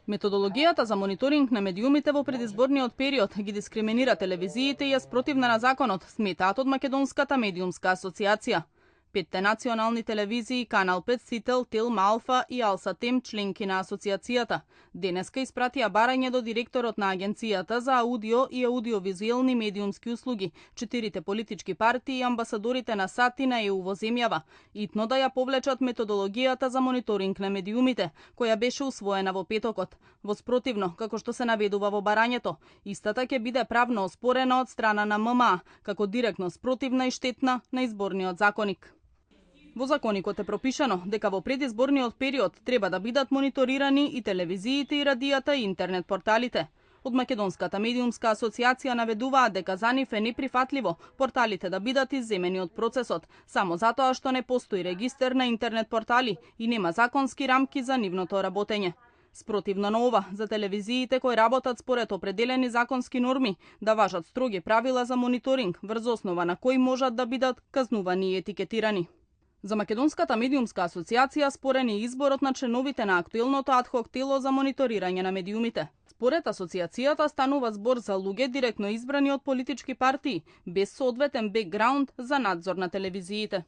Методологијата за мониторинг на медиумите во предизборниот период ги дискриминира телевизиите и е спротивна на законот, сметаат од Македонската медиумска асоциација. 5 национални телевизии, Канал 5, Сител, Телма Алфа и Алса Тем, членки на асоциацијата, денеска испратија барање до директорот на Агенцијата за аудио и аудиовизуелни медиумски услуги, 4 политички партии и амбасадорите на САД и на ЕУ во земјава, итно да ја повлечат методологијата за мониторинг на медиумите, која беше усвоена во петокот. Во спротивно, како што се наведува во барањето, истата ќе биде правно оспорена од страна на ММА, како директно спротивна и штетна на изборниот законник. Во законикот е пропишано дека во предизборниот период треба да бидат мониторирани и телевизиите, и радијата, и интернет порталите. Од Македонската медиумска асоциација наведуваат дека за нив е неприфатливо порталите да бидат изземени од процесот, само затоа што не постои регистер на интернет портали и нема законски рамки за нивното работење. Спротивно на ова, за телевизиите кои работат според определени законски норми, да важат строги правила за мониторинг, врз основа на кои можат да бидат казнувани и етикетирани. За Македонската медиумска асоциација спорен е изборот на членовите на актуелното адхок тело за мониторирање на медиумите. Според асоциацијата станува збор за луѓе директно избрани од политички партии, без соодветен бекграунд за надзор на телевизиите.